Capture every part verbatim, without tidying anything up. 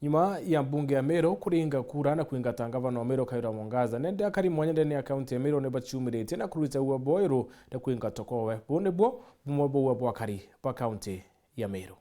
Nyuma ya mbunge ya Meru kuringa kura na kwingata ngavana wa Meru Kawira Mwangaza, nende akari mwanya ndene ya kaunti ya Meru ni baciumiritie na kurita ua bweru na kwingata kowe. Buu nibuo bumwe bwa ua bwa akari ba kaunti ya Meru.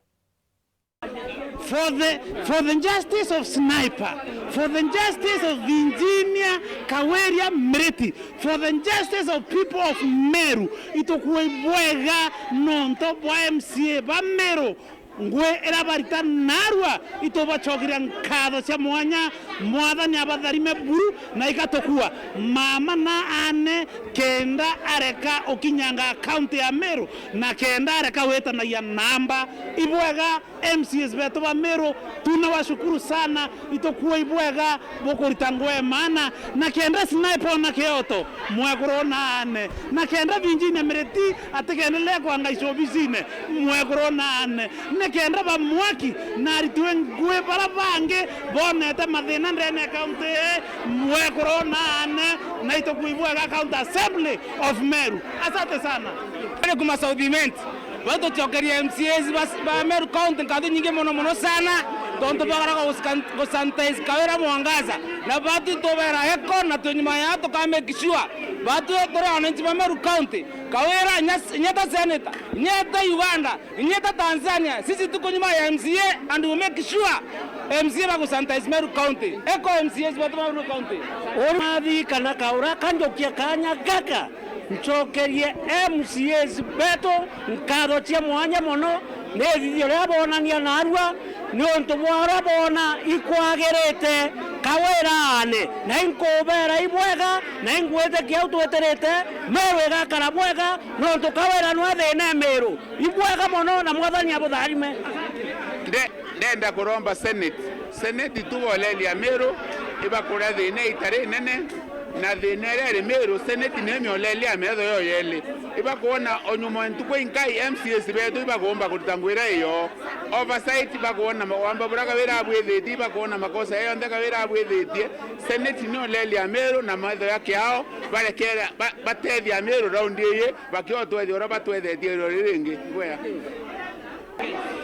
For the, for the justice of Sniper, for the justice of Virginia Kaweria Miriti, for the justice of people of Meru, itukui bwega nontu bwa M C A ba Meru. Ngui ira barita narua itubacokeria nkatho cia mwanya. Mwathani abatharime buru na igatukua. Mama na aane kenda areka ukinyanga kaunti ya Meru na kenda areka witanagia namba. Ibwega M C As betu ba Meru, tunawashukuru sana, itukua ibwega bukurita ngui ya maana, na kenda Sniper ona Kioto, mwekuru naane, na kenda Virginia Miriti atikendelee kwangaicwa obisine, mwekuru naane, ni kenda ba Mwaki na aritue ngui bara bangi bonete mathina ndene ya kaunti ii, mwekuru naane, na itukua ibwega County Assembly of Meru. Asante sana. Kuma South Imenti. Bau tucokerie M C As ba, ba Meru County nkatho inyingi mono mono sana, tontu bagaraga gusanitize Kawira Mwangaza. Na batu itubera eko, na twi nyuma yao tuka make sure batu turi wananchi ba Meru County. Kawira, inya, inya ta senator, inya ta Uganda, inya ta Tanzania, sisi tuko nyuma ya M C A and we make sure M C A bagusanitize Meru County. Eko M C As batu ba Meru County. Uri mathi kana Kawira kanjokia kanya gaka. Ncokerie M C As betu nkatho cia mwanya mono, ni ithithio riria boonania narua, niuntu bwa uria boona ikwagirite Kawiraane, na inkubera ibwega, na ingwitikia au twitirite, Meru igakara bwega, niuntu Kawira nwe thina e Meru. Ibwega mono, na Mwathani abutharime. Nde-, ndenda kuromba Senate. Senate tu bolelia Meru, ibakuria thina itari nene. Na thina iria iri Meru, Senate niyo imiolelia metho yo yeli. Ibakwona o nyuma ntuku inkai M C As betu ibagomba kurita ngwira iyo. Oversight ibakwona ma-, wamba buria Kawira abwithitie, ibakwona makosa ya yonthe Kawira abwithitie. Senate niyo lelia Meru na metho ya kiao, barekere, ba-, batethia Meru raundi iyi, bakiotwethia uria batwethetie riro riri ringi. Ngwea.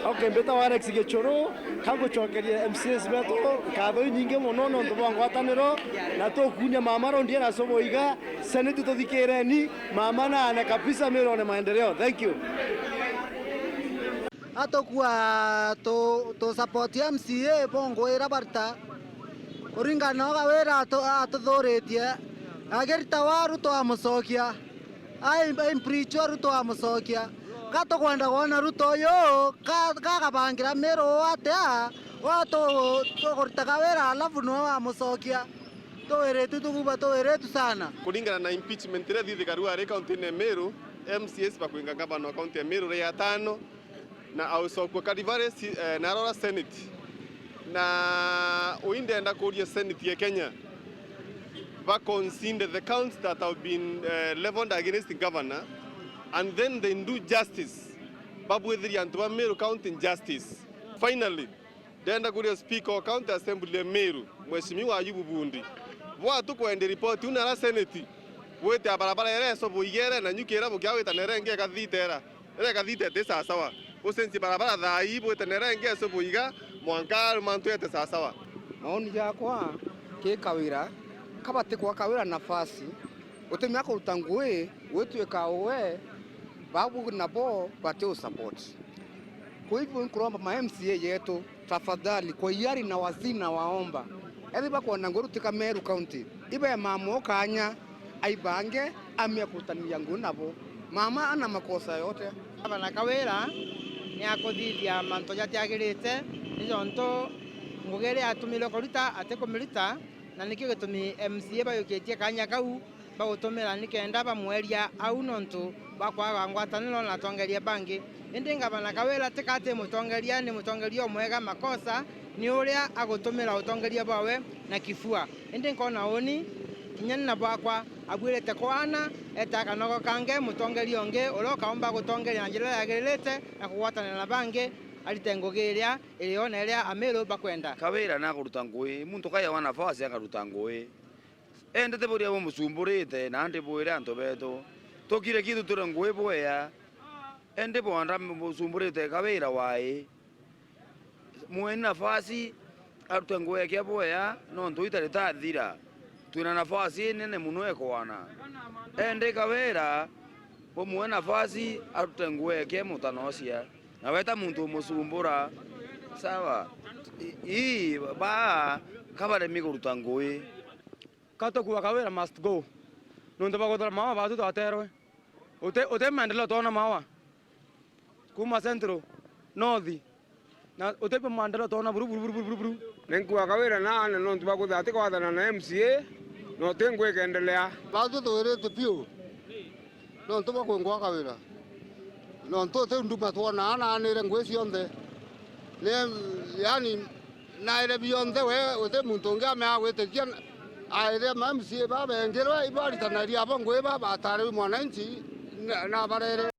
Okay, mbita wa Alex Gichuru, kangucokeria M C As betu nkatho inyingi mono nontu bwa ngwataniro, na tukuunia mama rondi na sobo iga, Senate tuthikireni, mama na ane kabisa Meru one maendeleo. Thank you. Atukua tu, tu support M C A bongo ira barita, kuringana na Kawira atu-, atuthuritie, agirita waru twamucokia. Ai, ai, impeach Ruto amucokia. Ka tukwenda kwona Ruto uyu, ka, kagabangira Meru uu atia, wa tu-, tukurita Kawira alafu niwe wamucokia. Tuwiritu tukuuga tuwiritu sana. Kuringana na impeachment iria thithikaru ari kaunti-ini ya Meru, M C As bakwinga ngavana wa kaunti ya Meru ria atano, na ausokua Karivari si-, eh, na arora Senate. Na ui ndenda kuria Senate ya Kenya, ba consider the counts that have been, eh, levelled against governor, and then they do justice. Babwithirie antu ba Meru County justice. Finally, ndenda kuria Speaker wa County Assembly ya Meru, Mheshimiwa Ayubu Bundi, bwatu kwendia report una ara Senate, bwite barabara ira esobo igere na nyuki ira bukia wita nere nge kathitera. Ira ikathite iti sawasawa. Bucenjie barabara thaa ii bwite nere ngeso buiga, mwanka mantu yete sawasawa. Maoni jakwa ki Kawira, ka batikwa Kawira nafasi, utimenya kuruta ngui, gwitwika uwe, babu nabo bati u support. Kwa hivyo nkuromba ma M C A yetu, tafadhali, kwa hiari na wasii nawaomba, ethi bakwona ngui rutika Meru County, ibe mama kanya, aibange, amia kurutaniria ngui nabo. Mama ana makosa yote. Gavana Kawira ni akuthithia mantu jatiagirite, ni jontu ngugi iria atumirwe kurita atikumirita, na nikio gitumi M C A bayukitie kanya kau bagutumira nikenda bamweria au nontu bwa kwaga ngwataniro na atongeria bangi. Indi ngavana Kawira tika ati mutongeria, ni mutongeria umwega, makosa ni uria agutumira utongeria bwawe na kifua. Indi nkona uni, kinya ni na bwakwa, abuirite kwana, eta kanogo kange mutongeria ungi uria ukaumba gutongeria na njira iria yagiririte na kugwatanira na bangi, arite ngugi iria iri yo na iria Amiru bakwenda. Kawira nakuruta ngui, muntu kayawa nafasi akaruta ngui. Indi ti buria bumucumburite, nandi bwire antu betu. Tukire kitu turi ngui bwea. Indi bwanda mucumburite Kawira wai. Mweni nafasi, arute ngugi yake bwea, nontu ita ritathira. Twina nafasi inene mono ekwana. Ende Kawira, bumuwe nafasi, arute ngugi yake mutanocia. Na weta muntu umucumbura. Sawa. I, ii, baa, kabaremi kuruta ngugi. Ka tukua Kawira must go. Nontu bwa kuthira mawa batu twaterwe. Uti, uti maendeleo twona mawa. Kuma Central, North. Na uti maendeleo twona buru, buru, buru, buru, buru. Ninkua Kawira naane nontu bwa kuthira ati kwathana na M C A, na uti ngugi ikendelea. Batu twirite piu. Nontu bwa kwingwa Kawira. Nontu uti nduma twonaa naanire ngugi cionthe. Ni, yani, naire bionthe we, uti muntu ungi amea gwitikia, aire ma M C A babengirwe, ibaritanaria abo ngugi ba, batariwe mwananchi, na, na barere.